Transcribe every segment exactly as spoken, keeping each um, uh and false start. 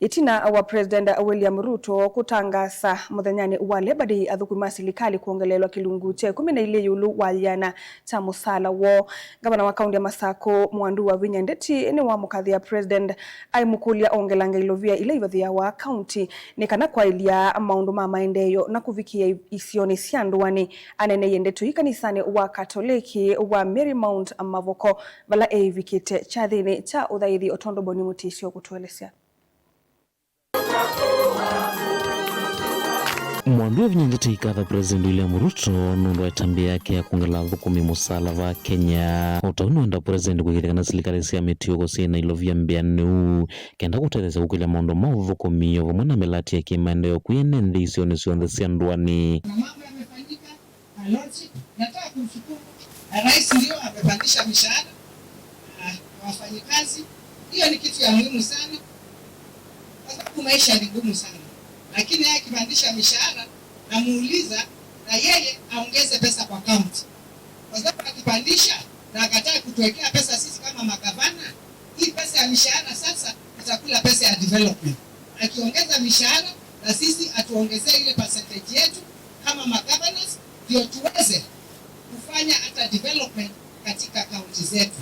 Ĩtina wa President William Ruto kũtangaasa mũthenyanĩ wa Labor Day athũkũmi ma silikalĩ kwongeleelwa kĩlungu kya ĩkũmi na ilĩ ĩũlũ wa yĩana kya mũsaala woo, ngavana wa kaunti ya Masakũ, Mwandu Wavinya Ndeti, nĩwamũkathĩa President aimũkũlya ongelanga ilovia ila ivathĩawa kaunti nĩ kana kwaĩlya maũndũ ma maendeeo na kũvikĩa isionĩ sya ndũanĩ. Aneeneie ndeto ii kanisanĩ wa Katoleki wa Mary Mount Mavoko vala eĩvikĩte kyathĩnĩ kya ũthaithi, o tondũ Boni Mũtĩsyo ũkũtũelesya. Mwandu Wavinya Ndeti aikatha President William Ruto nũndũ wa ĩtambya yake ya kwongela athũkũmi mũsaala va Kenya. O ta ũu nĩwenda President kũĩkĩĩthya kana silikalĩ sya mĩtiũko syĩ na ilovia mbĩanĩu kenda kũtetheesya kũkĩlya maũndũ ma ũthũkũmi o vamwe na mĩlati ya kĩmaendeeo kwĩ ene nthĩ isionĩ syonthe sya ndũanĩ. Kuna mambo yamefanyika, na logic, nataka kumshukuru na rais ndio amepandisha mishahara, ah, ya wafanyikazi. Hiyo ni kitu ya muhimu sana, kwa sababu maisha ni ngumu sana. Lakini yeye akipandisha mishahara, namuuliza na yeye aongeze pesa kwa county, kwa sababu akipandisha na akatae kutuwekea pesa sisi kama magavana, hii pesa ya mishahara sasa itakula pesa ya development. Akiongeza mishahara, na sisi atuongezee ile percentage yetu kama magovernors, ndio tuweze kufanya hata development katika kaunti zetu.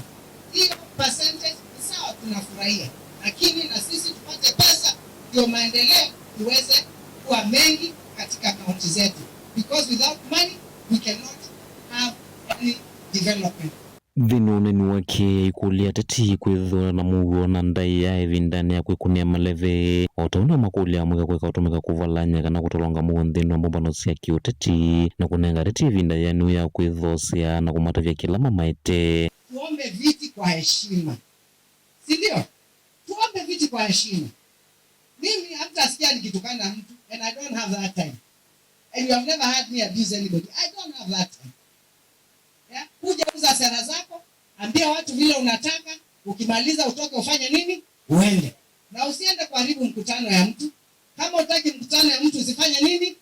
Hiyo percentage ni sawa, tunafurahia, lakini na sisi tupate pesa ndio maendeleo iweze kuwa mengi katika kaunti zetu, because without money we cannot have any development. Nthĩnĩ wa ũneeni wake, aikũlya ateti kwĩthĩwa na mũuo na ndaĩa ĩvindanĩ ya kwĩkũnĩa maleve, o ta ũndũ makũlya amwĩka kwĩka ũtũmĩka kũvalany'a kana kũtolonga mũuo nthĩnĩ wa mbũmbano sya kĩũteti, na kũnenga ateti ĩvinda yĩanĩu ya kwĩthosea na kũmatavya kĩla mamaete. Tuombe viti kwa heshima, si ndio? Tuombe viti kwa heshima. Mimi hamtasikia nikitukana mtu, and I don't have that time. And you have never heard me abuse anybody. I don't have that time. Yeah? Kuja uza sera zako, ambia watu vile unataka, ukimaliza utoke ufanye nini? Uende. Na usiende kuharibu mkutano ya mtu. Kama utaki mkutano ya mtu usifanye nini?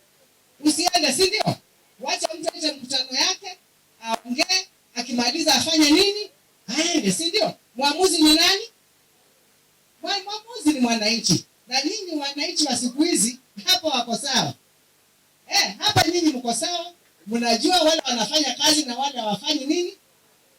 Usiende, si ndio? Wacha mtu aite mkutano yake, aongee, akimaliza afanye nini? Aende, si ndio? Mwamuzi ni nani? Mwa-, mwamuzi ni mwananchi. Na nyinyi wananchi wa siku hizi, hapo wako sawa. Eh, hapa nyinyi mko sawa, mnajua wale wanafanya kazi na wale hawafanyi nini?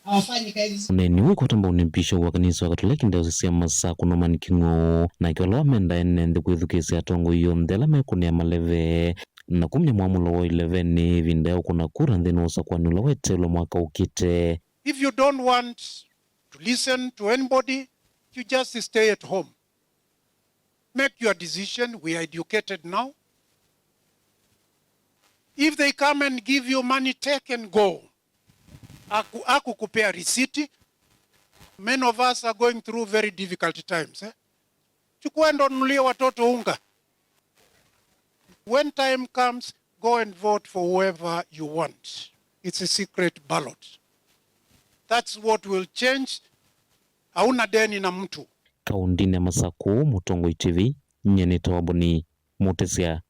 Hawafanyi kazi. Ũneeni ũũ ũkwata mbau nĩ Bishop wa kanisa wa Katoleki Diocese ya Masakũ, Norman King'ũũ, nake ũla wamenda ene nthĩ kwĩthukĩĩsya atongoi onthe ala mekũnĩa maleve na kumya mwamũlo wa ilevenĩ ĩvinda ya ũkũna kura nthĩnĩ wa ũsakũani ũla weteelwe mwaka ũkĩte. If you don't want to listen to anybody, you just stay at home. Make your decision. We are educated now. If they come and give you money, take and go. Aku-, akukupea risiti. Many of us are going through very difficult times, eh? Chukua ndo nunulie watoto unga. When time comes, go and vote for whoever you want. It's a secret ballot. That's what will change. Hauna deni na mtu. Kaũntĩnĩ ya Masakũ, Mũtongoi T V, nyie nĩtawa Boni Mũtĩsya.